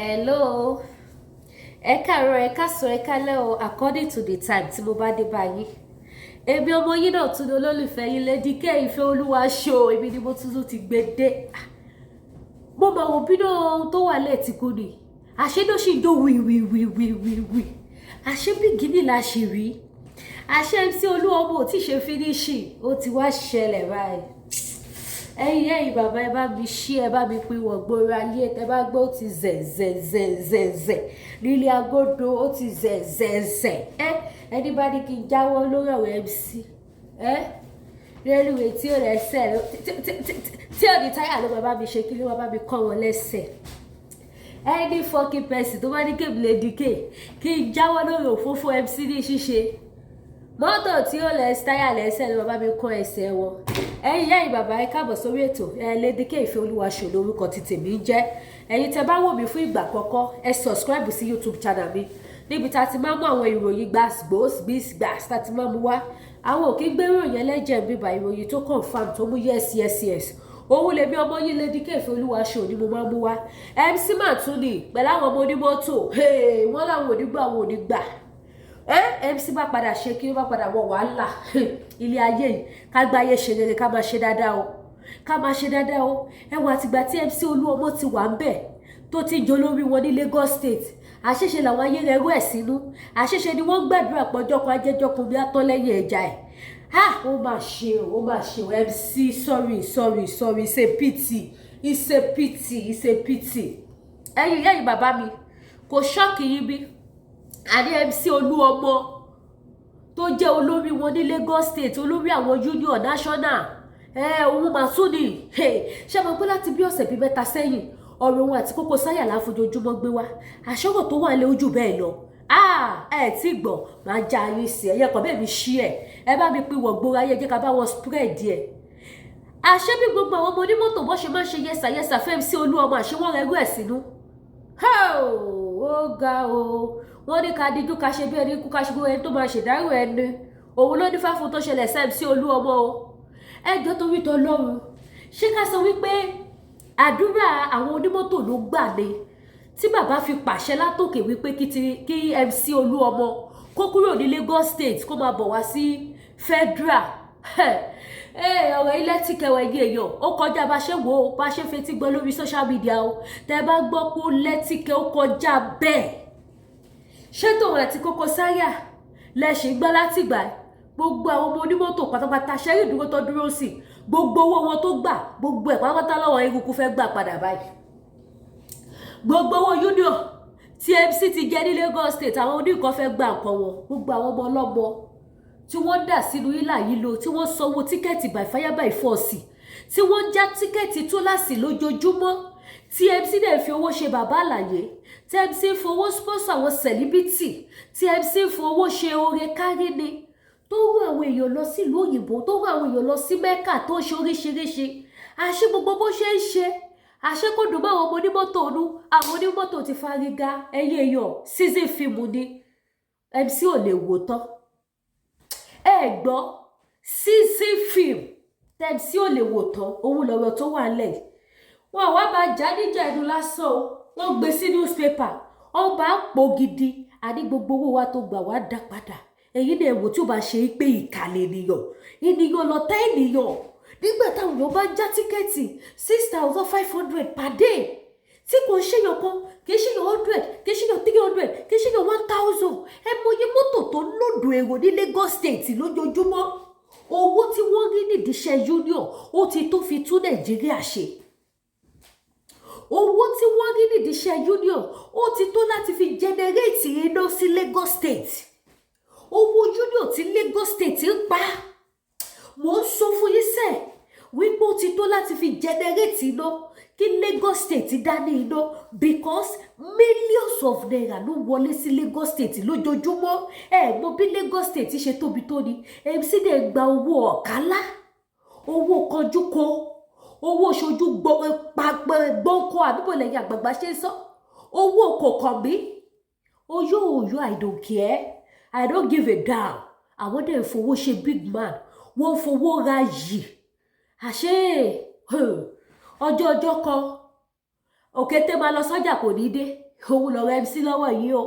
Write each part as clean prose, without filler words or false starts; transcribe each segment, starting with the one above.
Hello, ẹ káàárọ̀, ẹ káàsán, ẹ káalẹ́ o, according to the time tí mo bá dé bá yín. Èmi ọmọ yín náà tún ní, olólùfẹ́ yín, Lady K Ìfẹ́ Olúwa show. Èmi ni mo tún ti gbé dé. Mo mọ̀ wò bí náà tó wà lẹ́ẹ̀tì kú ni àṣé ló sì ń jó wíwíwíwíwí, àṣé beginning la ṣì rí, àṣé MC Olúọmọ ò tí ì ṣe finishing. Ó ti wá ṣẹlẹ̀ báyìí. Ẹ̀yin bàbá, ẹ bá mi ṣí, ẹ bá mi pín wọ̀ gbòòrò ayé. Tẹ bá gbọ́, ó ti zẹ̀ zẹ̀ zẹ̀ zẹ̀ zẹ̀ nílé agodo, ó ti zẹ̀ zẹ̀ zẹ̀. Ẹ ẹni bá ní kí n jáwọ́ lórí ọ̀rọ̀ MC ẹ rélùwé tí ò lẹ́sẹ̀, tí ò ní táyà, ló máa bá mi ṣe kí ló máa bá mi kọ́ wọn lẹ́sẹ̀. Any fucking person tó bá ní kébì Lady K kí n jáwọ́ lórí òfófó MC ní ṣíṣe, mọ́tò tí ó lẹ̀ táyà lẹ́sẹ̀ ló máa bá mi kọ́ ẹsẹ̀ wọn. Ẹ̀yin bàbá, ẹ káàbọ̀ sórí ètò ẹ. Lady K Ìfẹ́ Olúwa show lórúkọ tí tèmi ń jẹ́. Ẹ̀yin tẹ́ bá wò mí fún ìgbà àkọ́kọ́, ẹ subscribe sí YouTube channel mi, níbi tá a ti máa mú àwọn ìròyìn gbàgbós gbàs tá a ti máa mú wá. Àwọn ò kí ń gbé ìròyìn ẹlẹ́jẹ̀ bíbà, ìròyìn tó confirm, tó mú yes, òun lèmi ọmọ yín Lady K Ìfẹ́ Olúwa show ni mo máa mú wá. MC Màtúni pẹ̀lú àwọn ọmọ onímọ́tò, wọ́n láwọn ò ní gbà, àwọn ò ní gbà. MC bá padà ṣe kí ó bá padà wọ wàhálà ilé ayé yìí. Ká gba ayé ṣe rere, ká máa ṣe dáadáa o, ká máa ṣe dáadáa o. Ẹwà àtìgbà tí MC Olúọmọ ti wà ń bẹ̀, tó ti jọ lórí wọn ní Lagos State, àṣeṣe làwọn ayé rẹ̀ rú ẹ̀ sínú. Àṣeṣe ni wọ́n ń gbàdúrà pọ̀jọ́ kan ajẹ́jọ́ kan bí atọ́ lẹ́yìn ẹja ẹ̀. Ha, ó mà ṣe o, ó mà ṣe o. MC, sorry, sorry, sorry, it's a pity, it's a pity, it's a pity. Ẹ̀yin bàbá mi, kò shock yín bí? Àní MC Olúọmọ tó jẹ́ olórí wọn ní Lagos State, olórí àwọn union national, ẹ òun mà tún ni. Ṣé mo pé láti bí ọ̀sẹ̀ bíi 3 sẹ́yìn, ọ̀rọ̀ òun àti Koko Zaria láfojoojúmọ́ gbé wá, àṣọ́rọ̀ tó wà lé ojú bẹ́ẹ̀ lọ. Ẹ tí gbọ́, máa já ayé sí ẹ yẹ kàn bẹ́ẹ̀ mi ṣí ẹ, ẹ bá mi pín wọ̀ gbòòrò ayé, jẹ́ ká bá wọn spread ẹ. Àṣé bí gbogbo àwọn ọmọ onímọ́tò bọ́ ṣe máa ń ṣe yẹsà yẹsà fẹ́ MC Olúọmọ, àṣé wọ́n rẹ́rú ẹ̀ sínú. Ó ga o. Wọ́n ní ká díjú, ká ṣe bí ẹni kú, ká ṣe gbogbo ẹni tó máa ṣèdárò ẹni. Òun ló ní fáfún tó ṣẹlẹ̀ sí MC Olúọmọ o. Ẹjọ́, torí tọlọ́run, ṣé ká sọ wípé àdúrà àwọn onímọ́tò ló gbà ni tí bàbá fi pàṣẹ látòkè wípé kí MC Olúọmọ kó kúrò ní Lagos State, kó máa bọ̀ wá sí federal? Ọ̀rọ̀ ilé tí kẹwàá ẹ̀yìn èèyàn, ó kọjá bá ṣe wò ó, bá ṣe fetí gbọ́ lórí social media o. Tẹ́ bá gbọ́ pé ó lẹ́tìkẹ́, ó kọjá bẹ́ẹ̀. Ṣé tòun àti Koko Zaria lẹ́sìn gbọ́ látìgbà? Gbogbo àwọn ọmọ onímọ́tò pátápátá, ṣẹ́rí ìdúró tó dúró sí, gbogbo owó wọn tó gbà, gbogbo ẹ̀ pátápátá lọ́wọ́ eruku fẹ́ gbà padà báyìí. Gbogbo owó union tí MC ti jẹ ní Lagos State, àwọn oníkan fẹ́ gbà nǹkan wọn. Gbogbo àwọn ọmọ ọlọ́mọ tí wọ́n dà sínú ìlà yìí lo, tí wọ́n sanwó ticket by fire by force, tí wọ́n já ticket túláàsì lójoojúmọ́, tí MC dẹ̀ fi owó ṣe bàbá àlàyé, tí MC ń fowó sponsor àwọn celebrity, tí MC ń fowó ṣe oore kárí ni, tó rú àwọn èèyàn lọ sílùú òyìnbó, tó rú àwọn èèyàn lọ sí Mẹ́kà, tó ń ṣe oríṣiríṣi. Àṣé gbogbo bó ṣe ń ṣe, àṣé kò dùn mọ́ àwọn ọmọ onímọ́tò ọdún? Àwọn onímọ́tò ti fárígá. Ẹ̀yìn èèyàn, season film ni MC ò lè wò tán. Ẹ gbọ́, season film MC ò lè wò tán, òun lọ̀rọ̀ tó wà lẹ̀. Wọn wá máa já níjà ẹnu lásán o, wọ́n gbé sí newspaper, wọ́n bá pò gidi. Àní gbogbo owó wa tó gbà wá dá padà. Èyí ni ẹ̀wò tí ó bá ṣe pé ìkàlẹ̀ ènìyàn, ènìyàn lọ́tá ènìyàn. Nígbà táwọn èèyàn bá ń já ticket 6,500 per day, tí kò ń ṣèyàn kan, kì í ṣèyàn 100, kì í ṣèyàn 300, kì í ṣèyàn 1,000. Ẹ mọye mọ́tò tó ń load èrò ní Lagos State lójoojúmọ́. Owó tí wọ́n rí nídìí iṣẹ́ union, ó ti tó fi tún Nàìjíríà ṣe. Owó tí wọ́n rí nídìí iṣẹ́ union, ó ti tó láti fi generate iná sí Lagos State. Owó union tí Lagos State ń pa, mò ń sọ fún yín sẹ́ẹ̀ wípé ó ti tó láti fi generate iná kí Lagos State dá ní iná, because millions of naira ló wọlé sí Lagos State lójoojúmọ́. Ẹ mọ bí Lagos State ṣe tóbi tó ni. MC dẹ̀ gba owó ọ̀kálá, owó kanjúkọ, owó ṣojú gbọ́ǹkọ, àbíbò lẹ́yìn àgbààgbà ṣe ń sọ, owó kò kàn mí, oyó òyò, I don't care, I don't give a damn. Àwọn dẹ̀ ń fowó ṣe big man, wọ́n ń fowó ra yìí. Àṣé ọjọ́ ọjọ́ kan, òkété máa lọ sọ́jà, kò ní dé. Òun lọ̀rọ̀ MC lọ́wọ́ yìí o.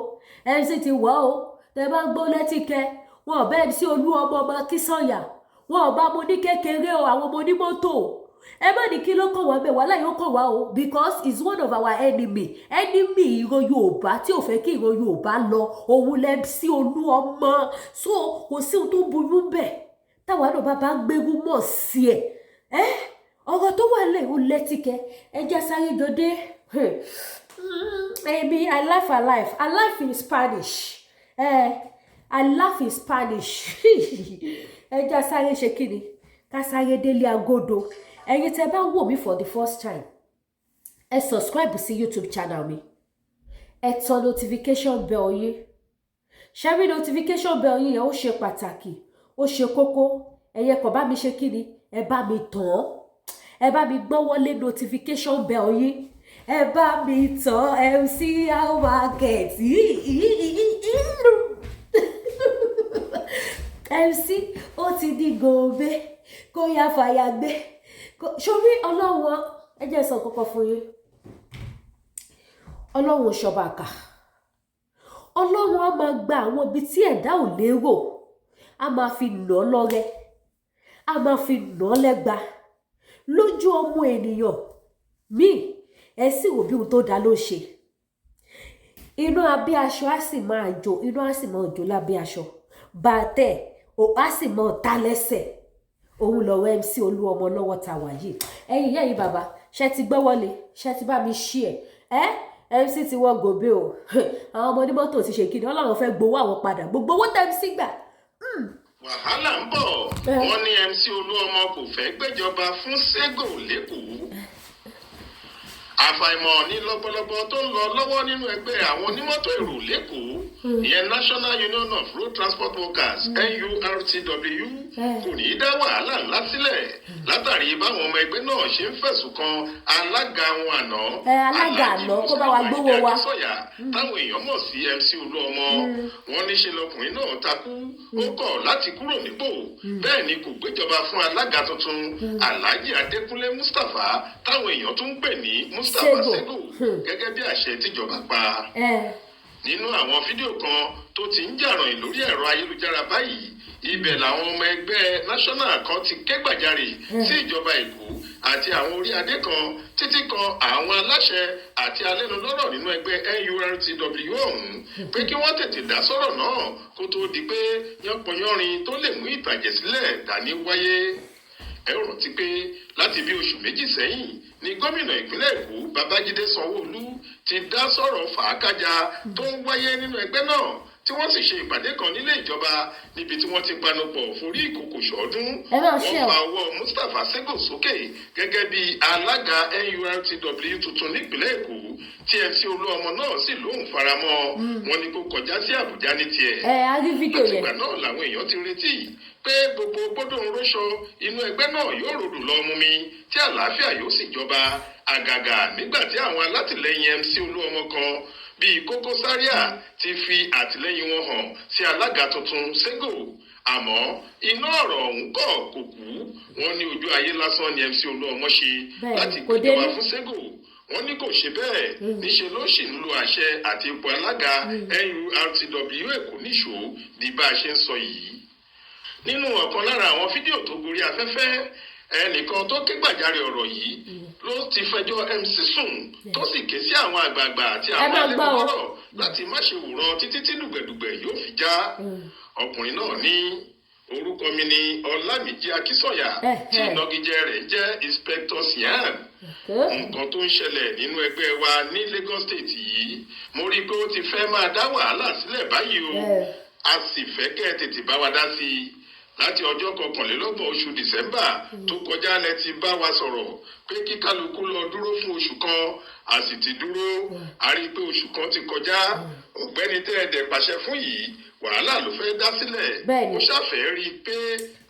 MC ti wọ̀ o. Tẹ bá ń gbọ́ lẹ́tìkẹ́, wọn ò bá MC Olúọmọ ọmọ Akínsànyà, wọn ò bá mo ní kékeré o. Àwọn ọmọ onímọ́tò, ẹ má ní kí ló kàn wá bẹ́ẹ̀. Wàhálà yóò kàn wá o, because it's one of our enemy, enemy ìran Yorùbá tí ò fẹ́ kí ìran Yorùbá lọ, òun lẹ MC Olúọmọ. So kò sí ohun tó burú bẹ́ẹ̀ táwa náà bá ń gbégún mọ̀ sí ẹ̀. Ẹ́ ọ̀rọ̀ tó wà lẹ̀ ó lẹ́tìkẹ́. Ẹ jẹ́ sáré jọdé. Maybe I laugh, I laugh, I laugh in Spanish. I laugh in Spanish. Ẹ jẹ́ sáré ṣe kí ni, ká sáré délé agodo. Ẹ̀yin tẹ́ bá wò mí for the first time, ẹ subscribe sí YouTube channel mi, ẹ tan notification bell yín. Ṣẹ́rí notification bell yín yẹn, ó ṣe pàtàkì, ó ṣe kókó. Ẹ̀yẹ kò bá mi ṣe kí ni, ẹ bá mi tàn án, ẹ bá mi gbọ́wọ́lé notification bell yín, ẹ bá mi tàn. MC Market, MC ó ti di gòbé, kó yá fàyà gbé sórí. Ọlọ́run, ẹ jẹ́ sọ kọ́kọ́ fún yín, Ọlọ́run ṣọba àkà. Ọlọ́run á máa gba àwọn ibi tí ẹ̀dá ò lérò, á máa fi nà án lọ́rẹ́, á máa fi nà án lẹ́gba lójú ọmọ ènìyàn míì. Ẹ sì wò bí ohun tó dáa ló ṣe, inú abẹ́ aṣọ á sì máa jó, inú á sì máa jó lábẹ́ aṣọ, bàtẹ̀ á sì máa ta lẹ́sẹ̀. Òun lọ̀rọ̀ MC Olúọmọ lọ́wọ́ ta wà yìí. Ẹ̀yin ìyá yìí, bàbá, ṣe ti gbọ́ wọlé, ṣe ti bá mi ṣí ẹ̀ ẹ́? MC ti wọ gòbé o. Àwọn ọmọ onímọ́tò ti ṣe kíni, Ọlọ́run fẹ́ gbowó àwọn padà, gbogbo owó tẹ́ MC gbà. Wàhálà ń bọ̀. Wọ́n ní MC Olúọmọ kò fẹ́ gbéjọba fún Sego l'Ékòó. Àfàìmọ̀ ní lọ́gbọ́lọ́gbọ́ tó ń lọ lọ́wọ́ nínú ẹgbẹ́ àwọn onímọ́tò èrò l'Ékòó, ìyẹn National Union of Road Transport Workers, NURTW, kò ní í dá wàhálà ńlá sílẹ̀ látàrí báwọn ọmọ ẹgbẹ́ náà ṣe ń fẹ̀sùn kan alága wọn àná, Alága àná, kó bá wa gbówó wa. Akínsọ̀yà táwọn èèyàn mọ̀ sí MC Olúọmọ. Wọ́n ní ṣe lọkùnrin náà takú, ó kọ̀ láti kúrò nípò, bẹ́ẹ̀ ni kò gbéjọba fún alága tuntun, Alhaji Adékúnlé Mustapha táwọn èèyàn tún ń pè ní Mustapha Sego. Sego, gẹ́gẹ́ bí àṣẹ tíjọba pa. Nínú àwọn fídíò kan tó ti ń jà ròyìn lórí ẹ̀rọ ayélujára báyìí, ibẹ̀ làwọn ọmọ ẹgbẹ́ national kan ti ké gbàjarè sí ìjọba Èkó àti àwọn orí adé kan, títí kan àwọn aláṣẹ àti alẹ́nulọ́rọ̀ nínú ẹgbẹ́ NURTW ọ̀hún, pé kí wọ́n tètè dá sọ̀rọ̀ náà kó tó di pé yánpọnyánrin tó lè mú ìtàjẹ̀sílẹ̀ dání wáyé. Ẹ ó rántí pé láti bí oṣù 2 sẹ́yìn ni gómìnà ìpínlẹ̀ Èkó, Babájídé Sanwóolu, ti dá sọ̀rọ̀ fàákájà tó ń wáyé nínú ẹgbẹ́ náà, tí wọ́n sì ṣe ìpàdé kan nílé ìjọba níbi tí wọ́n ti panupọ̀ forí ìkòkò ṣọ́ọ̀dún. Ẹ máa ṣe Wọ́n o. fa ọwọ́ Mustapha Sego sókè gẹ́gẹ́ bí alága NURTW tuntun nípìnlẹ̀ Èkó, tí MC Olúọmọ náà sì lóun faramọ́. Wọn ni kó kọjá sí Àbújá ní tiẹ̀. Ẹ a rí fídíò yẹn. Àtìgbà náà làwọn èèyàn ti retí pé gbogbo gbọ́dọ̀ ń róṣọ inú ẹgbẹ́ náà yóò rodò lọ mú mi, tí àlàáfíà yóò sì jọba, àgàgà nígbà tí àwọn alátìlẹyìn MC Olúọmọ kan bíi Koko Zaria ti fi àtìlẹyìn wọn hàn sí alága tuntun Sego. Àmọ́ iná ọ̀rọ̀ ọ̀hún kọ̀ kò kú. Wọ́n ní ojú ayé lásán ni MC Olúọmọ ṣe láti kò gbéjọba dénú. fún Sego. Wọ́n ní kò ṣe bẹ́ẹ̀, níṣe ló sì ń lo àṣẹ àti ipò alága NURTW Èkó níṣó di bá a ṣe ń sọ yìí. Nínú ọ̀kan lára àwọn fídíò tó gorí afẹ́fẹ́, ẹnìkan tó ké gbàjarè ọ̀rọ̀ yìí ló ti fẹjọ́ MC sùn, tó sì ké sí àwọn àgbààgbà àti Ẹ àwọn máa gbọ́ o. alẹ́nulọ́rọ̀ láti má ṣe wòran títí tí dùgbẹ̀dùgbẹ̀ yóò fi já. Ọkùnrin náà ní, "Orúkọ mi ni Ọlámìjí Akínsọ̀yà, tí ìnagijẹ rẹ̀ ń jẹ́ Inspector Sian. Nǹkan tó ń ṣẹlẹ̀ nínú ẹgbẹ́ wa ní Lagos State yìí, mo rí i pé ó ti fẹ́ máa dá wàhálà sílẹ̀ báyìí o. A sì fẹ́ kẹ́ ẹ tètè bá wa dá sí i. Láti ọjọ́ 21 oṣù December tó kọjá lẹ ti bá wa sọ̀rọ̀ pé kí kálukú lọ dúró fún oṣù kan, a sì ti dúró. A rí i pé oṣù kan ti kọjá. Ọ̀gbẹ́ni tẹ́ ẹ dẹ̀ pàṣẹ fún yìí, wàhálà ló fẹ́ dá sílẹ̀. Ó ṣàfẹ́ rí i pé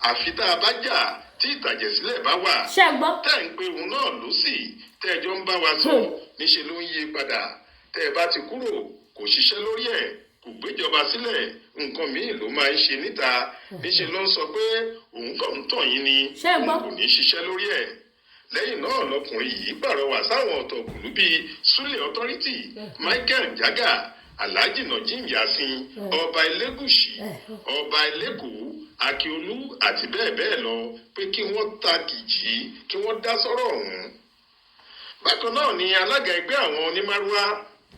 àfi tá a bá jà tí ìtàjẹ̀sílẹ̀ bá wà. Ṣé ẹ gbọ́? Tẹ́ ń pe òun náà ló sì tẹ́ ẹ jọ ń bá wa sọ, níṣẹ́ ló ń yí padà. Tẹ́ ẹ bá ti kúrò, kò ṣiṣẹ́ lórí ẹ̀, kò gbéjọba sílẹ̀, nǹkan míì ló máa ń ṣe níta. Níṣẹ́ ló ń sọ pé òun kàn ń tàn yín ni, Ṣé ẹ gbọ́? òun kò ní ṣiṣẹ́ lórí ẹ̀." Lẹ́yìn náà lọkùnrin yìí pàrọwà sáwọn ọ̀tọ̀kùlú bíi Sule Authority, Michael Jaga, Alhaji Najim Yasin, Ọba Elégùṣì, Ọba Elégòó, Akíolú àti bẹ́ẹ̀ bẹ́ẹ̀ lọ pé kí wọ́n ta kìjì, kí wọ́n dá sọ́rọ̀ ọ̀hún. Bákan náà ni alága ẹgbẹ́ àwọn onímárúwá,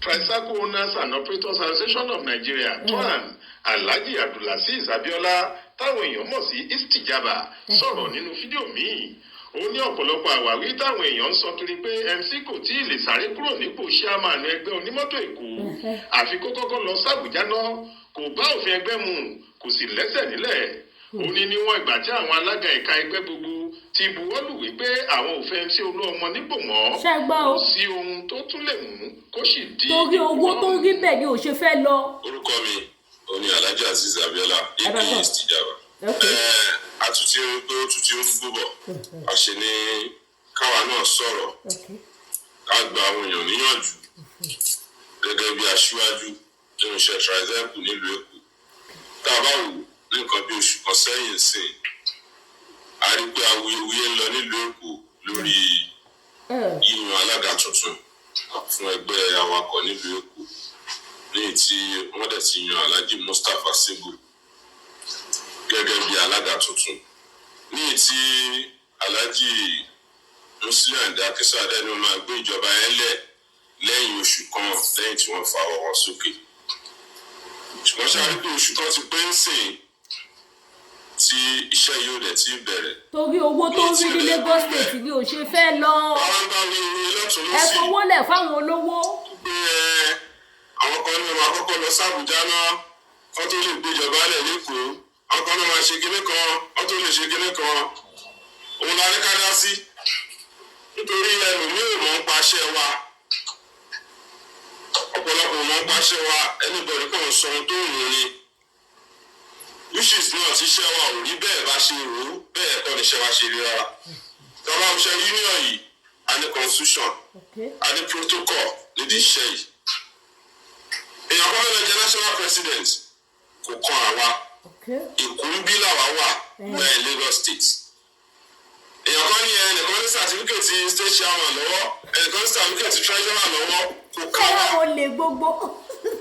Tricycle Owners and Operators Association of Nigeria, TOAN, Alhaji Abdulaziz Abiola, táwọn èèyàn mọ̀ sí Istijaba, sọ̀rọ̀ nínú fídíò míì. Ó ní ọ̀pọ̀lọpọ̀ àwáwí táwọn èèyàn ń sọ kiri pé MC kò tí ì lè sáré kúrò nípò chairman ẹgbẹ́ onímọ́tò Èkó, àfi kó kọ́kọ́ lọ sàbújá náà, kò bá òfin ẹgbẹ́ mu, kò sì lẹ́sẹ̀ nílẹ̀. Ó ní níwọ̀n ìgbà tí àwọn alága ẹ̀ka ẹgbẹ́ gbogbo ti buwọ́lùwé pé àwọn ò fẹ́ MC Olúọmọ nípò mọ́, Ṣé ẹ gbọ́ o? kò sí ohun tó tún lè mú kó sì di Torí owó tó ń rí bẹ́ẹ̀ ni ò ṣe fẹ́ lọ. Orúkọ mi ò ní Alhaji Azeez Abiola, Ẹ bá aka gbọ́. Istijaba. Àtúntì rí pé ó tún ti ń rúgbó bọ̀, a ṣe ní káwa náà sọ̀rọ̀, ká gba àwọn èèyàn níyànjú gẹ́gẹ́ bí aṣíwájú nínú iṣẹ́ tricycle nílùú Èkó. Tá a bá wò ó, ní nǹkan bí oṣù kan sẹ́yìn sìn, a rí pé awuyewuye ń lọ nílùú Èkó lórí yíyan alága tuntun fún ẹgbẹ́ awakọ̀ nílùú Èkó, ní tí wọ́n dẹ̀ ti yan Alhaji Mustapha Sego gẹ́gẹ́ bí alága tuntun, ní tí Alhaji Musiliu Akínsàdé ni wọ́n máa gbé ìjọba yẹn lẹ̀ lẹ́yìn oṣù kan lẹ́yìn tí wọ́n fa ọwọ́ wọn sókè. Ṣùgbọ́n ṣáà rí pé oṣù kan ti pé ń sìn tí iṣẹ́ yóò dẹ̀ ti bẹ̀rẹ̀. Torí owó tó ń rí ní Lagos State ni ò ṣe fẹ́ lọ. Wọ́n ń bá wí lọ́tún Ẹ lọ́sì fowó lẹ̀ fáwọn olówó. pé ẹ àwọn kan ní wọn àkọ́kọ́ lọ sàbújá náà kán tó lè gbéjọba lẹ̀ lẹ́kọ̀ọ́, àwọn kan náà máa ṣe kinní kan kán tó lè ṣe kinní kan. Òun la ní ká dá sí, nítorí ẹlòmíì ò mọ̀ ń paṣẹ wa, ọ̀pọ̀lọpọ̀ mọ̀ ń paṣẹ wa. Anybody kàn ń sọ ohun tó wù ú ni, which is not. Iṣẹ́ wa ò rí bẹ́ẹ̀ bá ṣe rò ó, bẹ́ẹ̀ kọ́ ni iṣẹ́ wa ṣe rí rárá. Tọ́lá ń ṣe union yìí, a ní constitution, a ní protocol nídìí iṣẹ́ yìí. Èèyàn kan fẹ́ lọ jẹ national president, kò kan àwa. Èkó ń bí làwa wà, wẹ́ẹ̀ Lagos State. Èèyàn kan ní ẹnìkan ní certificate state chairman lọ́wọ́, ẹnìkan ní certificate treasurer lọ́wọ́, kò ká wa. Àwọn olè gbogbo.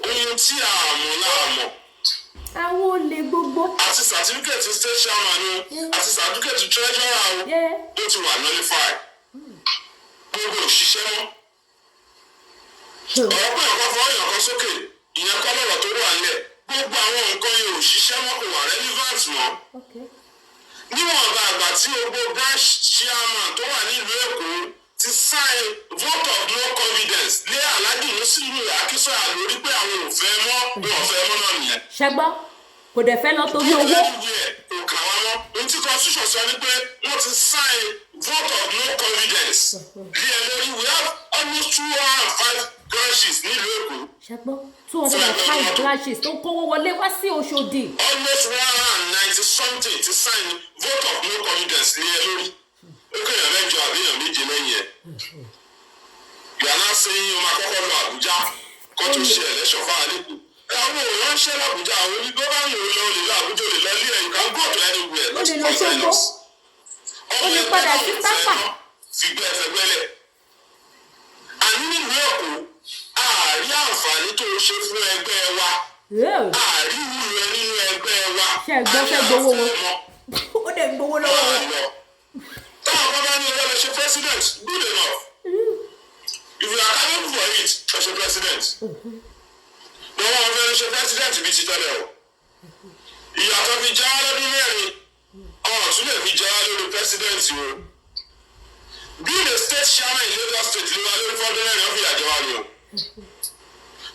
Ohun tí a mọ̀ láàmọ̀. Àwọn olè gbogbo. Àti certificate state chairman o, àti certificate treasurer o, ó ti wà nullify, gbogbo òṣìṣẹ́ mọ́. Ọ̀rọ̀ pé ọ̀kan fọwọ́ èèyàn kan sókè, ìyẹn kọ́ lọ́rọ̀ tó wà nílẹ̀. Gbogbo àwọn nǹkan yẹn ò ṣiṣẹ́ mọ́, kò wà relevant mọ́. Níwọ̀n ọ̀gá àgbà tí gbogbo branch chairman tó wà nílùú Èkó ti sign vote of no confidence lé Alhaji Musiliu Akínsọ̀yà lórí pé àwọn ò fẹ́ mọ́, wọn ò fẹ́ mọ́ náà nìyẹn. Ṣẹgbọ́n, kò dẹ̀ fẹ́ lọ torí owó. Everywhere, kò kà wá mọ́. Ohun tí constitution sọ ni pé wọ́n ti sign vote of no confidence lé ẹ lórí. We have almost 205 branches nílùú Èkó. Ṣẹgbọ́n, 205 branches tó ń kówó wọlé wá sí Òṣòdì. Almost 190 something ti sign vote of no confidence lé ẹ lórí. Ó kéèyàn mẹ́jọ àbí èèyàn méje lẹ́yìn ẹ̀. You are now saying o máa kọ́kọ́ lọ Àbújá kó tó ṣe election fún àlékún. Àwọn òránṣẹ́ l'Àbújá, àwọn oní tó bá ń lò lọ lè lọ Àbújá, lè lọ ilé ẹ̀. You can go to anywhere. Ó lè lọ Ṣógbó. Ó lè padà sí Tápà. Fìgbẹ́ ẹ̀fẹ̀gbẹ́lẹ̀. Àní nílùú Èkó, àárí àǹfààní tó o ṣe fún ẹgbẹ́ wa, àárí ìwúlò ẹ nínú ẹgbẹ́ wa. Ṣé ẹ gbọ́, fẹ́ gbowó wọn? Ó dẹ̀ ń gbowó lọ́wọ́ wọn. Táwọn bá bá ní ọwọ́ lọ ṣe president, good enough. If you are capable for it, lọ ṣe president. Lọ́wọ́ wọn fẹ́ lọ ṣe president bíi ti tẹ́lẹ̀ o. Ìyàtọ̀ fi já lọ́dún 4, ọ̀hún tún lè fi já lórí president o. Being a state chairman in Lagos State ló wá lórí fọ́dún 4, wọ́n fi àjọ wa ni o.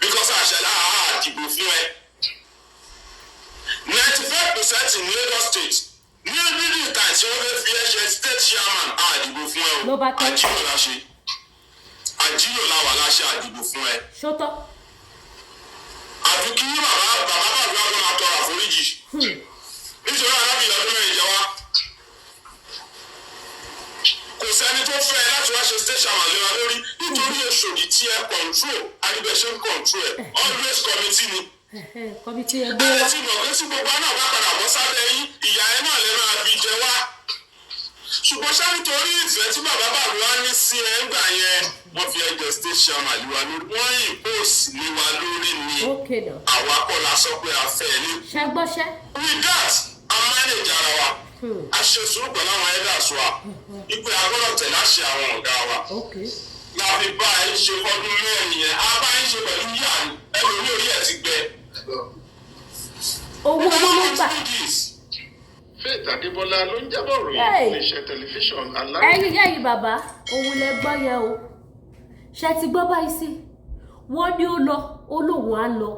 Because àṣẹlá àdìbò fún ẹ. 95% in Lagos State ní nínú ìta tí wọ́n fẹ́ fi ẹ́ ṣe state chairman, àdìbò fún ẹ o. Ló bá tán. Àjíyò la ṣe. Àjíyò la wà láṣẹ àdìbò fún ẹ. Ṣótọ́. Àfi kí bàbá bàbá bàbá ló máa tọrọ àforíjì. Nítorí arábìnrin ọdún 4 jẹ wá. Kò sẹ́ni tó fẹ́ ẹ láti wá ṣe state chairman lé wa lórí, nítorí Òṣòdì tí ẹ control, adibẹ̀ṣe ń control ẹ, always committee ni. Committee ẹgbẹ́ Ẹ wa. ti mọ̀ pé tí gbogbo náà bá padà bọ́ sábẹ́ yín, ìyá ẹ náà lè máa fi jẹ wá. Ṣùgbọ́n ṣá, nítorí ìfẹ́ tí bàbá bàbá ní sí ẹ ńgbà yẹn, wọ́n fi ẹjọ́ state chairman lé wa lórí, wọ́n impose lé wa lórí ni. Okay now. Àwa kọ́ la sọ pé a fẹ́ ní. Ṣe gbọ́ṣẹ́? With that, a manage ara wa, a ṣe sùúrù pẹ̀lú àwọn elders wa ipe a gbọ́dọ̀ tẹ̀lé àṣẹ àwọn ọ̀gá wa. La fi bá ẹ ṣe fọdún 4 yẹn, a bá ń ṣe pẹ̀lú yíyá ẹlòmíì, orí ẹ̀ ti gbẹ. Owó owó ló gbà. Faith Adébọlá ló ń jábọ̀ ròyìn Hey. iléeṣẹ́ tẹlifíṣàn Aláròyé. Ẹ̀yin ìyá yìí, bàbá, òun lẹ gbọ́ yẹn o. Ṣe ti gbọ́ báyìí sí? Wọ́n ní ó lọ, ó lóun á lọ,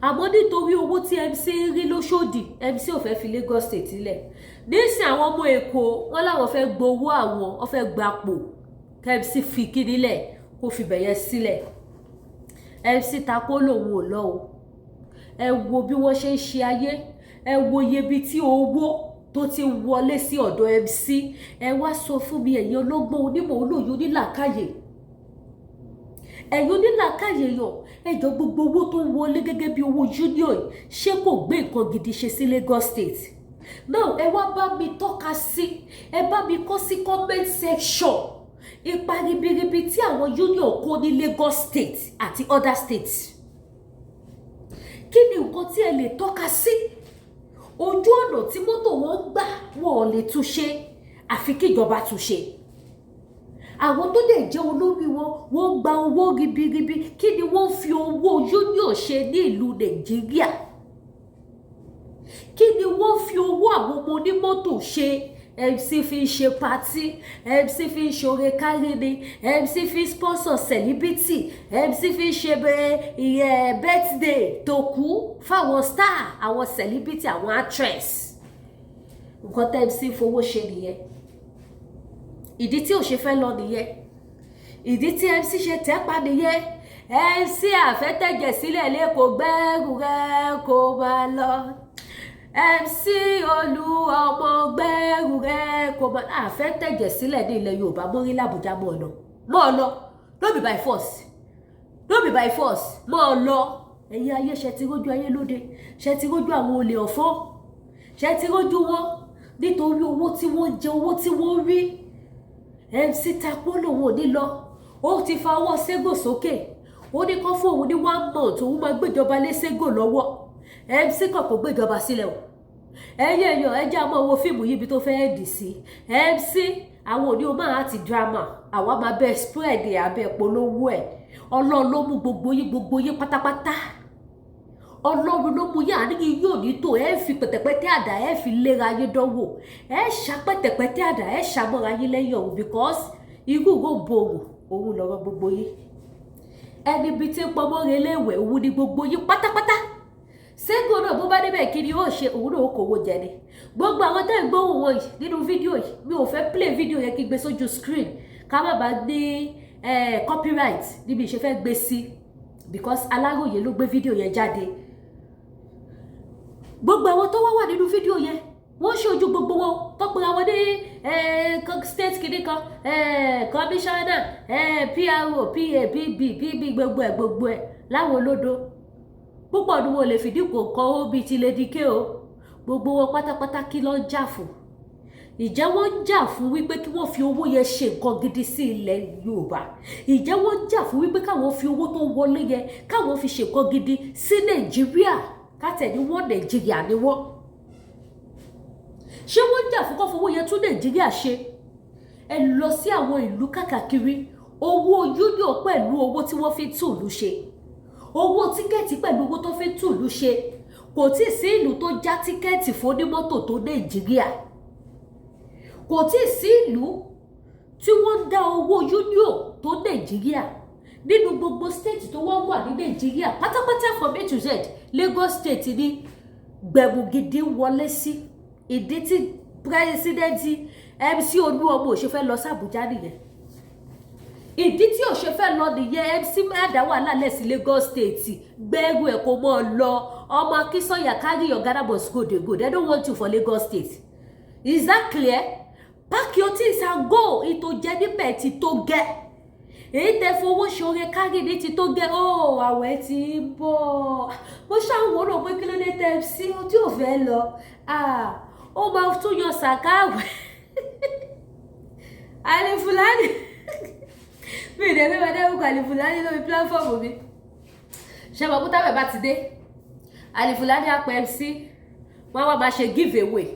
àmọ́ nítorí owó tí MC ń rí lóṣòdì, MC ò fẹ́ fi Lagos State sílẹ̀. Nísìn, àwọn ọmọ Èkó wọ́n láwọn fẹ́ gbowó, àwọn wọ́n fẹ́ gbapò kMC fi kíní lẹ̀, kó fi bẹ̀yẹ sílẹ̀. MC takó lòun ò lọ o. Ẹ wo bí wọ́n ṣe ń ṣe ayé, ẹ wo iye ibi tí owó tó ti wọlé sí ọ̀dọ̀ MC. Ẹ wá sọ fún mi, ẹ̀yin ọlọ́gbọ́n, onímọ̀, olóye, onílàákàyè, ẹ̀yin onílàákàyè yàn, ẹjọ́, gbogbo owó tó ń wọlé gẹ́gẹ́ bí owó union yìí, ṣé kò gbé nǹkan gidi ṣe sí Lagos State? Now, ẹ wá bá mi tọ́ka sí, ẹ bá mi kọ sí comment section ipa ribiribi tí àwọn union kó ní Lagos State àti other states. Kí ni nǹkan tí ẹ lè tọ́ka sí? Ojú ọ̀nà tí mọ́tò wọn ń gbà, wọn ò lè túnṣe, àfi kíjọba túnṣe. Àwọn tó dẹ̀ jẹ́ olórí wọn, wọ́n gba owó ribiribi. Kí ni wọ́n fi owó union ṣe ní ìlú Nàìjíríà? Kí ni wọ́n fi owó àwọn ọmọ onímọ́tò ṣe? MC fi ń ṣe party, MC fi ń ṣoore kárí ni, MC fi ń sponsor celebrity, MC fi ń ṣe ìyẹn birthday tó kú fáwọn star, àwọn celebrity, àwọn actress. Nǹkan tẹ́ MC fowó ṣe nìyẹn. Ìdí tí ò ṣe fẹ́ lọ nìyẹn. Ìdí tí MC ṣe tẹ́ pa nìyẹn. MC àfẹ́tẹ̀jẹ̀ sílẹ̀ lẹ́kọ̀ọ́, gbẹ́rù rẹ kó máa lọ. MC Olú Ọmọ, gbẹ́rù rẹ kó máa àfẹ́tẹ̀jẹ̀ sílẹ̀ ní ilẹ̀ Yorùbá mórí làbújá. Mọ́ ọ lọ, mọ́ ọ lọ. No be by force, no be by force, mọ́ ọ lọ. Ẹ̀yin ayé, ṣe ti rójú ayé lóde? Ṣe ti rójú àwọn olè ọ̀fọ́? Ṣe ti rójú wọn? Nítorí owó tí wọ́n jẹ, owó tí wọ́n rí, MC takú, lòun ò ní lọ. Ó ti fa ọwọ́ Ségò sókè, ó ní kó fún òun ní one month, òun máa gbéjọba lé Ségò lọ́wọ́. MC kàn kó gbéjọba sílẹ̀ o. Ẹ̀yin èèyàn, ẹ jẹ́ àmọ́ wo fíìmù yìí, ibi tó fẹ́ẹ́ dì sí. MC, àwọn òní o máa ti drama, àwa máa bẹ spread ẹ̀, abẹ́ polówó ẹ̀. Ọlọ́run ló mú gbogbo yín, gbogbo yín pátápátá, Ọlọ́run ló mú yín. Àárín yín yóò ní tò. Ẹ fi pẹ̀tẹ̀pẹ̀tẹ̀ àdá, ẹ fi léra yín dánwò, ẹ ṣá pẹ̀tẹ̀pẹ̀tẹ̀ àdá, ẹ ṣàmọ́ra yín lẹ́yìn ọ̀hún, because irú rògbòrò òun lọ́rọ̀ gbogbo yín. Ẹni bíi tí ń pọnmọ́ reléwẹ̀, òun ni gbogbo yín pátápátá. Ségò náà, bó bá débẹ̀, kí ni yóò ṣe? Òun náà ó kówó jẹ ni. Gbogbo àwọn tẹ́ ń gbóhùn wọn yìí nínú fídíò yìí, mi ò fẹ́ play fídíò yẹn kí n gbé sójú screen, ká má bàa ní copyright níbi ìṣe fẹ́ gbé sí, because Aláròyé ló gbé fídíò yẹn jáde. Gbogbo àwọn tó wá wà nínú fídíò yẹn, wọ́n ṣojú gbogbo wọn tó pera wọn ní state kìíní kan, commissioner, PRO, PA, PB, PB, gbogbo ẹ̀ gbogbo ẹ̀ láwọn olódo púpọ̀ ni wọn lè fìdí kò kọ́ ó bíi ti Lady K o. Gbogbo wọn pátápátá, kí ló ń jà fún? Ìjẹ́ wọ́n ń jà fún wípé kí wọ́n fi owó yẹn ṣe nǹkan gidi sí ilẹ̀ Yorùbá? Ìjẹ́ wọ́n ń jà fún wípé káwọn fi owó tó wọlé yẹn, káwọn fi ṣe nǹkan gidi sí Nàìjíríà? Kátẹ̀ ní wọ́n Nàìjíríà ni wọ́n. Ṣé wọ́n ń jà fún kó fowó yẹn tún Nàìjíríà ṣe? Ẹ lọ sí àwọn ìlú káàkiri, owó union pẹ̀lú owó tí wọ́n fi tún ìlú ṣe, owó ticket pẹ̀lú owó tó fi tún ìlú ṣe, kò tí ì sí ìlú tó já ticket fún onímọ́tò tó Nàìjíríà. Kò tí ì sí ìlú tí wọ́n ń dá owó union tó Nàìjíríà. Nínú gbogbo state tó wọ́n wà ní Nàìjíríà pátápátá, from A to Z, Lagos State ní gbẹ̀mù gidi wọlé sí. Ìdí tí president MC Olúọmọ ò ṣe fẹ́ lọ sí Àbújá nìyẹn. Ìdí tí ò ṣe fẹ́ lọ nìyẹn. MC má dá wàhálà lẹ̀ sí Lagos State, gbẹ́rù ẹ̀ kó mọ́ ọ lọ. Ọmọ Akínsànyà, carry your Ghana must go dey go. They don't want you for Lagos State. Is that clear? Pack your things and go. Ìtò jẹ níbẹ̀ ti tó gẹ́, èyí tẹ fowó ṣoore kárí ní ti tó gẹ́. Ó àwẹ̀ ti ń bọ̀, mo ṣàwọn rò pé kí ló dé tẹ sí tí ò fẹ́ lọ. Ó máa tún yan sàkáàwẹ̀. Alifulani, mi ì dẹ̀ fẹ́ máa dárúkọ Alifulani lórí platform mi. Ṣé mo kú tábẹ̀ bá ti dé, Alifulani á pe MC, wọ́n wá máa ṣe give away.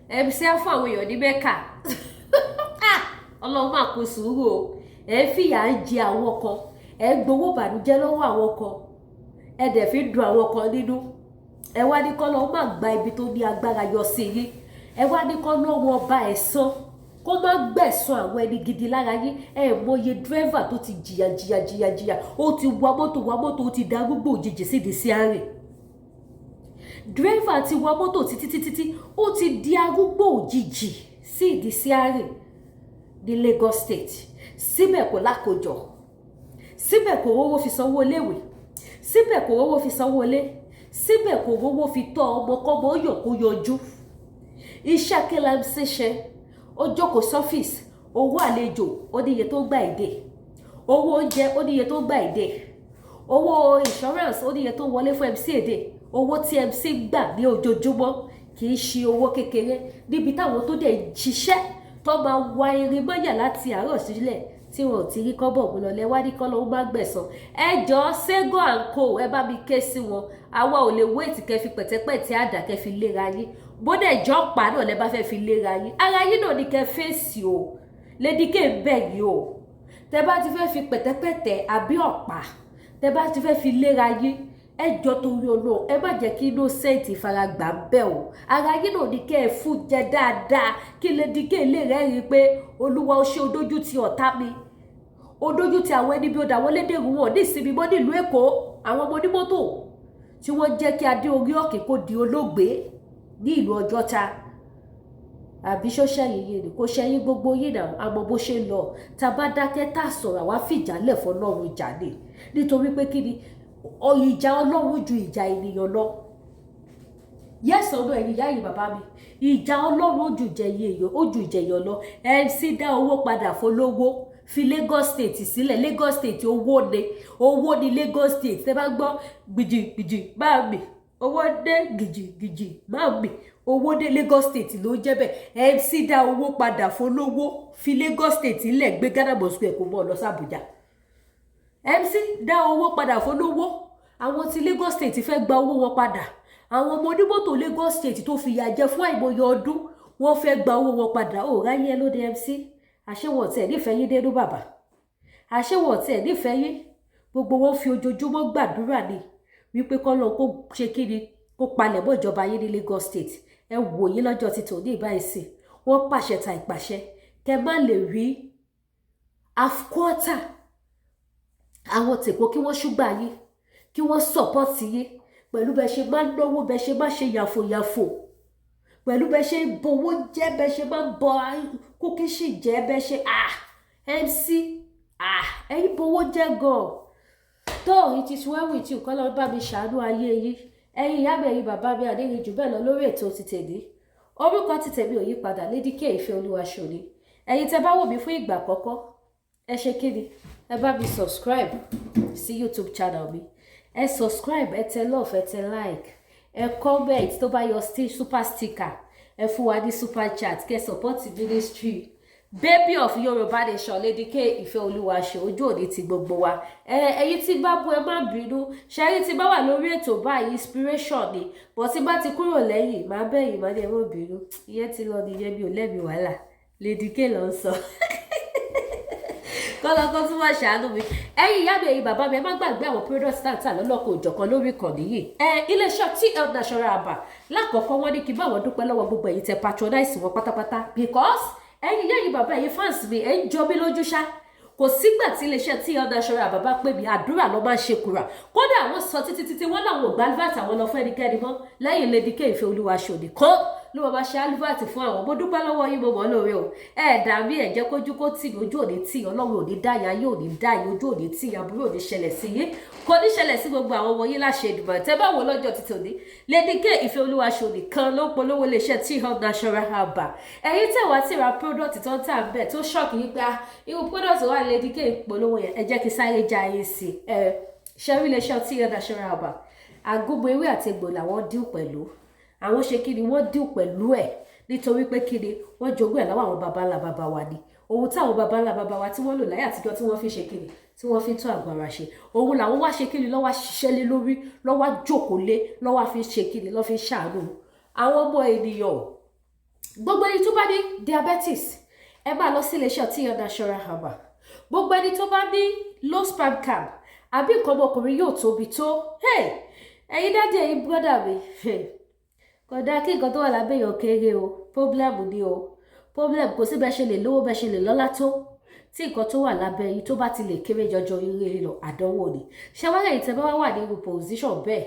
MC á fún àwọn èèyàn ní Mẹ́kà. Ọlọ́run máa kó sùúrù o. Ẹ̀ ń fìyà ń jẹ àwọn kan, ẹ̀ ń gbowó ìbànújẹ́ lọ́wọ́ àwọn kan, ẹ̀ dẹ̀ fi ń dun àwọn kan nínú. Ẹ wá ní kọ́lọ́ má gba ibi tó ní agbára yọ sí yín. Ẹ wá ní kọ́lọ́ wọn bá ẹ̀ sán, kó má gbẹ̀san àwọn ẹni gidi lára yín. Ẹ mọye driver tó ti jìyà jìyà jìyà jìyà, ó ti wa mọ́tò wa mọ́tò, ó ti darúgbó òjijì sídìí sí àárẹ̀. Driver ti wa mọ́tò títí títí tí ó ti di arúgbó òjijì sí ìdí sí àárẹ̀ ní Lagos State. Síbẹ̀ kò lákòjọ, síbẹ̀ kò rówó fi sanwó iléèwé, síbẹ̀ kò rówó fi sanwó ilé, síbẹ̀ kò rówó fi tọ́ ọmọ kọ́mọ yọ̀ kó yọjú. Iṣẹ́ kí la ń ṣe? Ó jókòó sọ́fíìsì, owó àlejò ó níye tó gbà èdè, owó oúnjẹ ó níye tó gbà èdè, owó insurance ó níye tó wọlé fún MC èdè. Owó tí MC gbà ní ojoojúmọ́ kì í ṣe owó kékeré, níbi táwọn tó dẹ̀ ṣiṣẹ́ tó máa wa irin mọ́yà láti àárọ̀ sílẹ̀ tí wọn ò ti rí kọ́bọ̀ mú lọ. Lẹ́wà ní kọ́lọ́ ó má gbẹ̀san. Ẹ jọ, Sego and Co, ẹ bá mi ké sí wọn. Àwa ò lè wait kẹ́ fi pẹ̀tẹ́pẹ̀tẹ́ àdá kẹ́ fi léra yín. Bódẹ̀ jọ́ pa náà lẹ́ bá fẹ́ fi léra yín, ara yín náà ní kẹ́ fèsì o. Lady K ń bẹ̀ yín o. Tẹ́ bá ti fẹ́ fi pẹ̀tẹ́pẹ̀tẹ́ àbí ọ̀pá, tẹ́ bá ti fẹ́ fi léra yín, ẹ jọ, torí Ọlọ́run, ẹ má jẹ́ kí innocent faragbà ń bẹ̀ o. Ara yín náà ní kẹ́ ẹ fún jẹ dáadáa, kí Lady K lè rẹ́rìí pé Olúwa ó ṣe, odójú ti ọ̀tá mi, odójú ti àwọn ẹni bí ó dà wọ́n lédèrú. Wọn ní ìsinmi mọ́ nílùú Èkó. Àwọn ọmọ onímọ́tò tí wọ́n jẹ́ kí adé orí òkè kó di olóògbé ní ìlú Ọjọ́ta, àbí ṣọ́ṣẹ́yìn yìí ni kò ṣẹ́yìn gbogbo yìí náà. Àmọ́ bó ṣe ń lọ, tá a bá dákẹ́ tá a sọ̀rọ̀, àwa fìjà lẹ̀ fọlọ́run jà ní, nítorí pé kí ni? Ìjà Ọlọ́run ju ìjà ènìyàn lọ. Yes, ọdún ẹ̀yin ìyá yìí, bàbá mi, ìjà Ọlọ́run ó ju ìjà èèyàn, ó ju ìjà èèyàn lọ. MC dá owó padà fọlọ́wọ́, fi Lagos State sílẹ̀. Lagos State, owó ni, owó ni Lagos State. Tẹ́ bá gbọ́ gbìjì máa mì, owó dé, gbìjì máa mì, owó dé, Lagos State ló ń jẹ́ bẹ́ẹ̀. MC dá owó padà fọlọ́wọ́, fi Lagos State lẹ̀, gbé Ghana must go kó mọ́ ọ lọ sí Àbújá. MC dá owó padà fọlọ́wọ́. Àwọn tí Lagos State fẹ́ gba owó wọn padà, àwọn ọmọ onímọ́tò Lagos State tó fìyà jẹ fún àìmọye ọdún, wọ́n fẹ́ gba owó wọn padà. Ó ráyé ẹ lóde MC, àṣewọ̀n tẹ̀ nífẹ̀ẹ́ yín dénú bàbá, àṣewọ̀n tẹ̀ nífẹ̀ẹ́ yín. Gbogbo wọn fi ojoojúmọ́ gbàdúrà ni wípé kọ́lọ́ kó ṣe kí ni, kó palẹ̀ mọ́ ìjọba yín ní Lagos State. Ẹ wò yín lọ́jọ́ ti tòní ìbáyìí sí, wọ́n pàṣẹ ta ìpàṣẹ kẹ má lè rí half quarter àwọn tèkó kí wọ́n ṣúgbà yín, kí wọ́n support yín pẹ̀lú bẹ́ẹ̀ ṣe máa ń náwó, bẹ́ẹ̀ ṣe máa ṣe yàfòyàfò, pẹ̀lú bẹ́ẹ̀ ṣe ń bowó jẹ́, bẹ́ẹ̀ ṣe máa ń bọ kókíṣì jẹ́, bẹ́ẹ̀ ṣe MC ẹ̀yin bowó jẹ́ gan. Tó, it is well with you. Kọ́ lọ́ọ́ bá mi ṣàánú ayé yín. Ẹ̀yin ìyá mi, ẹ̀yin bàbá mi, àdéhùn jù bẹ́ẹ̀ lọ lórí ètò ti tèmi. Orúkọ ti tèmi ò yí padà, Lady K Ìfẹ́ Olúwaṣọ́ni. Ẹ̀yin tẹ́ bá wò mí fún ìgbà àkọ́kọ́, ẹ ṣe kí ni? Ẹ bá mi subscribe sí YouTube channel mi. Ẹ subscribe, ẹ tẹ love, ẹ tẹ like, ẹ comment. Tó bá yọ super sticker, ẹ fún wa ní super chat, kẹ́ support ministry Baby of Yorùbá Nation, Lady K Ìfẹ́ Olúwaṣe. Ojú òní ti gbogbo wa. Ẹ ẹ̀yin tí bá bú, ẹ má bínú. Ṣẹ́rí tí bá wà lórí ètò báyìí, inspiration ni, but tí bá ti kúrò lẹ́yìn, má bẹ̀yìn, má ní ẹ má bínú. Ìyẹn ti lọ nìyẹn, mi ò lẹ́bi wàhálà. Lady K ló ń sọ kọ́lọ́kọ́ tún wá ṣàánú mi. Ẹ̀yin ìyá mi, ẹ̀yin bàbá mi, ẹ má gbàgbé àwọn product tá à ń tà lọ́lọ́kọ̀ òjọ̀kan lórí ìkànnì yìí. Ẹ iléeṣẹ́ TL Natural Herbal, lákọ̀ọ́kọ́, wọ́n ní kí n bá wọn dúpẹ́ lọ́wọ́ gbogbo ẹ̀yin tẹ patronize wọn pátápátá, because ẹ̀yin ìyá, ẹ̀yin bàbá, ẹ̀yin fans mi, ẹ̀ ń jọ mí lójú ṣá. Kò sígbà tí iléeṣẹ́ TL Natural Herbal bá pè mí, àdúrà ló máa ń ṣe kura. Kódà wọ́n sọ títí títí, wọ́n làwọn ò gba advert àwọn lọ fún ẹnikẹ́ni mọ́ lẹ́yìn Lady K Ìfẹ́ Olúwaṣọ́ni kó ló máa ṣe advert fún àwọn. Mo dúpẹ́ lọ́wọ́ yín, mo mọ̀ ọ́ lóore o. Ẹ dàbí ẹ jẹ́ kójú kó tì mí, ojú òní tì. Ọlọ́run ò ní dáyà yóò ní dáyà, ojú òní tì, àbúrò ò ní ṣẹlẹ̀ sí yín, kò ní ṣẹlẹ̀ sí gbogbo àwọn ọmọ yín láṣẹ ìdìbò. Tẹ́ bá wò lọ́jọ́ títí òní, Lady K Ìfẹ́ Olúwaṣọ́ni kan ló ń polówó iléeṣẹ́ TL Natural Herbal. Ẹ̀yin tẹ́ wá ti ra product tó ń tà ń bẹ̀, tó shock yín pé irú product wà Lady K polówó yẹn, ẹ jẹ́ kí sáré já yín sí ẹ. Ṣẹ́rí iléeṣẹ́ TL Natural Herbal, àgúnmu ewé àti egbò làwọn deal pẹ̀lú. Àwọn ṣe kí ni? Wọ́n deal pẹ̀lú ẹ̀ nítorí pé kí ni? Wọ́n jogún ẹ̀ lọ́wọ́ àwọn baba ńlá baba wa ni. Ohun táwọn baba ńlá baba wa tí wọ́n lò láyé àtijọ́, tí wọ́n fi ṣe kíni, tí wọ́n fi tún àgọ́ ara ṣe, òun làwọn wá ṣe kíni, lọ́wọ́ ṣiṣẹ́ lé lórí, lọ́wọ́ jókòó lé, lọ́wọ́ fi ṣe kíni, lọ́ fi ṣàánú àwọn ọmọ ènìyàn. Gbogbo ẹni tó bá ní diabetes, ẹ máa lọ sí iléeṣẹ́ TN Natural Herbal. Gbogbo ẹni tó bá ní low sperm count, àbí nǹkan ọmọkùnrin yóò tóbi tó, ẹ̀yin daddy, ẹ̀yin brother mi, kò dáa kí nǹkan tó wà lábẹ́ èèyàn kéré o. Problem ni o, problem. Kò sí bẹ́ẹ̀ ṣe lè lówó, bẹ́ẹ̀ ṣe lè lọ́lá tó, tí nǹkan tó wà lábẹ́ yìí tó bá ti lè kéré jọjọ eré lọ, àdánwò ni. Ṣé wọ́n lẹ́yìn tẹ́ bá wà ní irú position bẹ́ẹ̀,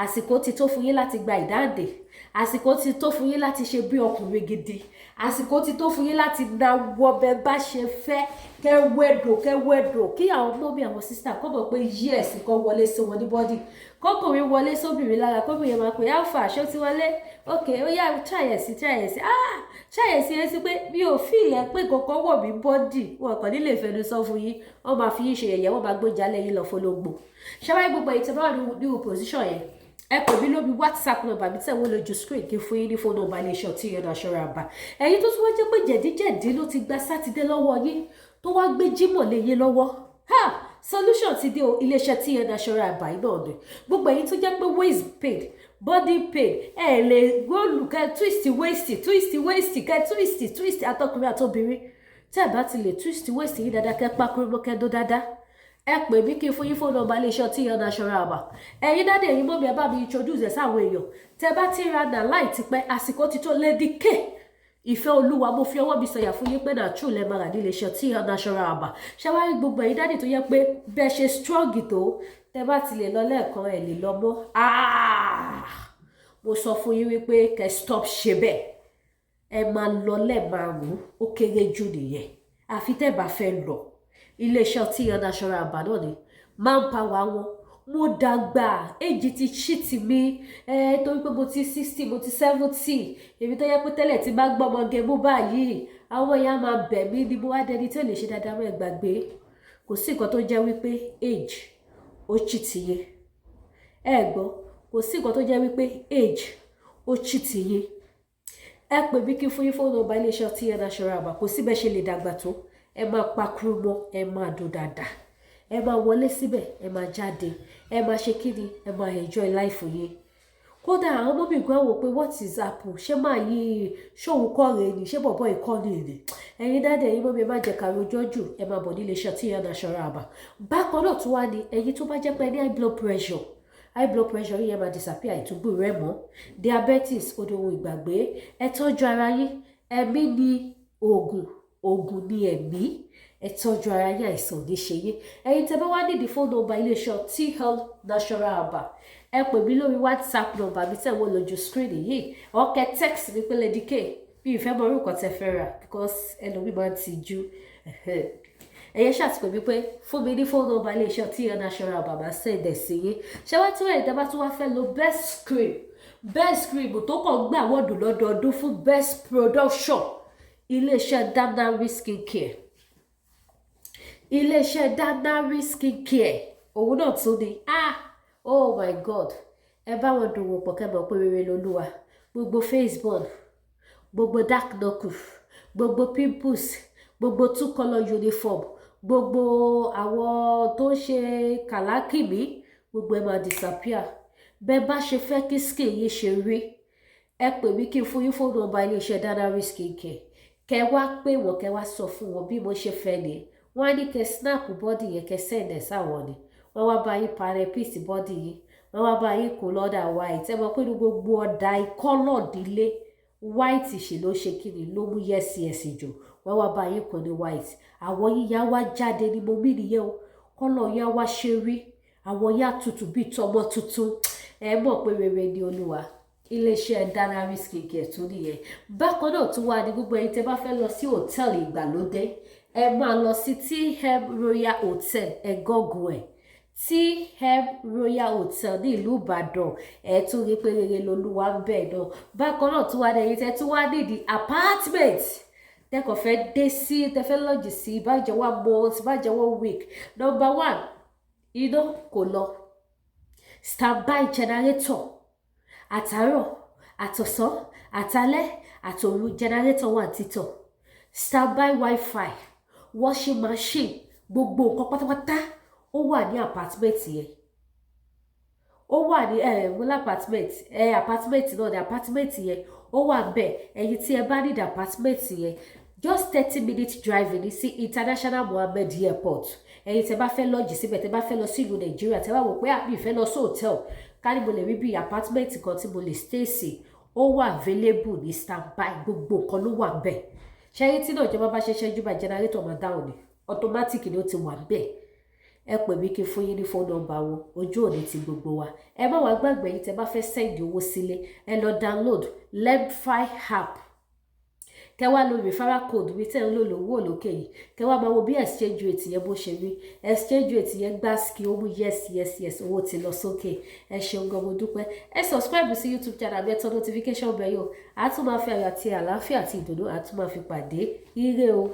àsìkò ti tó fún yín láti gba ìdáǹdè. Àsìkò ti tó fún yín láti ṣe bí ọkùnrin gidi. Àsìkò ti tó fún yín láti nawọ́ bẹ bá ṣe fẹ́, kẹwẹ́dò kẹwẹ́dò, kí àwọn mummy, àwọn sister kọ́ mọ̀ pé yes, kan wọlé sí wọn ní body, kọkùnrin wọlé sóbìnrin lára, kóbìnrin yẹn máa pè, "Alpha, ṣó ti wọlé? Ok, ó yá, try ẹ̀ sí, try ẹ̀ sí, ah, try ẹ̀ sí." Ẹ sí pé mi ò fi ilẹ̀ pé kankan wọ̀ mí body. Wọn kàn nílé ìfẹnu sọ fún yín, wọ́n máa fi yín ṣe yẹ̀yẹ́, wọ́n máa gbóúnjẹ alẹ́ yín lọ fọlọ́gbò. Ṣáwáyé gbogbo èyí tí wọ́n wà ní position yẹn, ẹ pè mí lórí WhatsApp number mi tẹ̀ wọ́n lójú screen, kí n fún yín ní phone number iléeṣẹ́ TN Natural Herbal. Ẹ̀yin tó tún wá jẹ́ pé jẹ̀díjẹ̀dí ló ti gba Sátidé lọ́wọ́ yín, tó wá gbé Jímọ̀ lé yín lọ́wọ́, ha, solution ti dé o. Iléeṣẹ́ TN Natural Herbal náà ni. Gbogbo ẹ̀yin tó jẹ́ pé waist pain, body pain, ẹ lè roll, kẹ twist waist, twist waist, kẹ twist twist, atọkùnrin àtobìnrin, tẹ́ ẹ bá ti lè twist waist yín dáadáa, kẹ pákúrú mọ́, kẹ dó dáadáa, ẹ pè mí kí n fún yín phone number iléeṣẹ́ TN Natural Herbal. Ẹ̀yin daddy, ẹ̀yin mummy, ẹ bá mi introduce ẹ̀ sáwọn èèyàn. Tẹ́ bá ti ra nà láì tipẹ́, àsìkò ti tó. Lady K Ìfẹ́ Olúwa, mo fi ọwọ́ mi sọ̀yà fún yín pé náà true lẹ́ máa rà ní iléeṣẹ́ TN Natural Herbal. Ṣé wàá rí gbogbo ẹ̀yin daddy tó yẹ pé bẹ́ẹ̀ ṣe strong tó, tẹ́ bá ti lè lọ lẹ́ẹ̀kan, ẹ̀ lè lọ mọ́, mo sọ fún yín wípé kẹ́ stop ṣe bẹ́ẹ̀. Ẹ máa lọ lẹ́ẹ̀márùn-ún, ó kéré jù nìyẹn, àfi tẹ́ bá fẹ́ lọ. Iléeṣẹ́ TN Natural Herbal náà ni manpower wọn. Mo dàgbà, èjì ti cheat mi ẹ, torí pé mo ti 60, mo ti 70. Èmi tó yẹ pé tẹ́lẹ̀ tí bá gbọ́ ọmọge mú báyìí, àwọn èèyàn máa bẹ̀ mí ni, mo wá dẹni tí ò lè ṣe dáadáa mọ́. Ẹ gbàgbé, kò sí nǹkan tó jẹ́ wípé age ó cheat yín. Ẹ gbọ́, kò sí nǹkan tó jẹ́ wípé age ó cheat yín. Ẹ pè mí kí n fún yín phone number iléeṣẹ́ TN Natural Herbal. Kò sí bẹ́ẹ̀ ṣe lè dàgbà tó, ẹ máa pakuru mọ́, ẹ máa dùn dáadáa, ẹ máa wọlé síbẹ̀, ẹ máa jáde, ẹ máa ṣe kíni, ẹ máa enjoy life yín. Kódà àwọn ọmọ mi gan wò pé, "What is happen? Ṣé máa yí ṣóun kọ́ rẹ̀ ni? Ṣé bọ̀bọ̀ ìkọ́ ni ni?" Ẹ̀yin daddy, ẹ̀yin mummy, ẹ má jẹ́ ká rojọ́ jù, ẹ máa bọ̀ nílé iṣẹ́ TN Natural Herbal. Bákan náà tún wá ní ẹ̀yin tó bá jẹ́ pé ní high blood pressure, high blood pressure yìí yẹn máa disappear, ìtúgbù rẹ̀ mọ́, diabetes odò ohun ìgbàgbé. Ẹ tọ́jú ara yín. Ẹ̀mí ni oògùn, oògùn ni ẹ̀mí. Ẹ tọ́jú ara yín, àìsàn ò ní ṣe yín. Ẹ̀yin tẹ́ bá wá nídìí phone number iléeṣẹ́ T-Health Natural Herbal, ẹ pè mí lórí WhatsApp number mi tẹ̀ wọ́n lójú screen yìí, ọ̀kẹ́ text mi pé Lady K. Bí ìfẹ́ mọ orúkọ tẹ fẹ́ rà, because ẹlòmíì máa ń tijú. Ẹ̀yẹ ṣàtìpé mi pé fún mi ní phone number iléeṣẹ́ T-Health Natural Herbal, máa send ẹ̀ sí yín. Ṣé wá tí wọ́n ẹ̀dá bá tún wá fẹ́ lo best cream, best cream tó kàn gbà wọ́ọ̀dù lọ́dọọdún fún best production, iléeṣẹ́ Danari Skincare, iléeṣẹ́ Danari Skincare, òun náà tún ni. Ah, oh my God, ẹ bá wọn dòwò pọ̀, kẹ́ mọ̀ pé rere lolúwa. Gbogbo face burn, gbogbo dark knuckle, gbogbo pimples, gbogbo two colour uniform, gbogbo àwọn tó ń ṣe kàlákìmí, gbogbo ẹ máa disappear. Bẹ́ẹ̀ bá ṣe fẹ́ kí skin yín ṣe rí, ẹ pè mí kí n fún yín phone number iléeṣẹ́ Danari Skincare. Kẹ wá pé wọ́n, kẹ wá sọ fún wọn bí mo ṣe fẹ́ ni. Wọ́n á ní kẹ snap body yẹn, kẹ send ẹ̀ sáwọn ni. Wọ́n wá bá yín parẹ́ body yín, wọ́n wá bá yín kó lọ́dà white. Ẹ mọ̀ pé ní gbogbo ọ̀dà ìkọ́lọ̀ dílé, white ṣì ló ṣe kíni, ló mú yes yes jù. Wọ́n wá bá yín kó ní white, àwọ̀ yíyá wá jáde ni mo mí nìyẹn o. Colour yá wá ṣe rí, àwọ̀ yá tutù bíi tọmọ tuntun. Ẹ mọ̀ pé rere ni Olúwa. Iléeṣẹ́ Danari Skincare tún nìyẹn. Bákan náà tún wà ní gbogbo ẹ̀yin tẹ́ bá fẹ́ lọ sí hòtẹ́ẹ̀lì ìgbàlódé, ẹ máa lọ sí TM Royal Hotel. Ẹ google ẹ̀, TM Royal Hotel ní ìlú Ìbàdàn. Ẹ tún rí pé rere lolúwa ń bẹ̀ náà. Bákan náà tún wà ní ẹ̀yin tẹ́ tún wá nídìí apartment, tẹ́kọ̀ fẹ́ dé sí, tẹ́ fẹ́ lodge sí, ìbàjẹ́ one month, ìbàjẹ́ one week. Number one, iná kò lọ, standby generator, àtàárọ̀, àtọ̀sán, àtalẹ́, àtòru, generator wà títọ̀. Standby wifi, washing machine, gbogbo nǹkan pátápátá ó wà ní apartment yẹn. Ó wà ní ẹ wọlé apartment ẹ, apartment náà ní apartment yẹn, ó wà bẹ́ẹ̀. Ẹ̀yin tí ẹ bá need apartment yẹn, just 30 minutes driving ní sí International Mohammed Airport. Ẹ̀yin tẹ́ bá fẹ́ lodge síbẹ̀, tẹ́ bá fẹ́ lọ sí ìlú Nàìjíríà, tẹ́ bá wò pé àbí ìfẹ́ lọ sí hotel, ká ní mo lè rí bí apartment kan tí mo lè stay sí, ó wà available ní standby. Gbogbo nǹkan ló wà bẹ́ẹ̀. Ṣẹ́yìn tí náà ìjọba bá ṣe ṣẹ́jú bá generator máa dáhùn ni, automatic ni ó ti wà bẹ́ẹ̀. Ẹ pè mí kí n fún yín ní phone number wọn. Ojú òní ti gbogbo wa. Ẹ má wàá gbàgbé yín, tẹ́ bá fẹ́ send owó sílé, ẹ lọ download Lemfi app, kẹ wá lo referral code mi tẹ́ ń lò lówó lókè yìí, kẹ wá máa wo bí exchange rate yẹn bó ṣe rí. Exchange rate yẹn gbá ski, ó mú. Yes, owó ti lọ sókè. Ẹ ṣeun gan, mo dúpẹ́. Ẹ subscribe sí YouTube channel mi, ẹ tẹ notification bell yóò. A tún máa fi ayọ̀ àti àlàáfíà àti ìdùnnú, a tún máa fi pàdé. Ire o.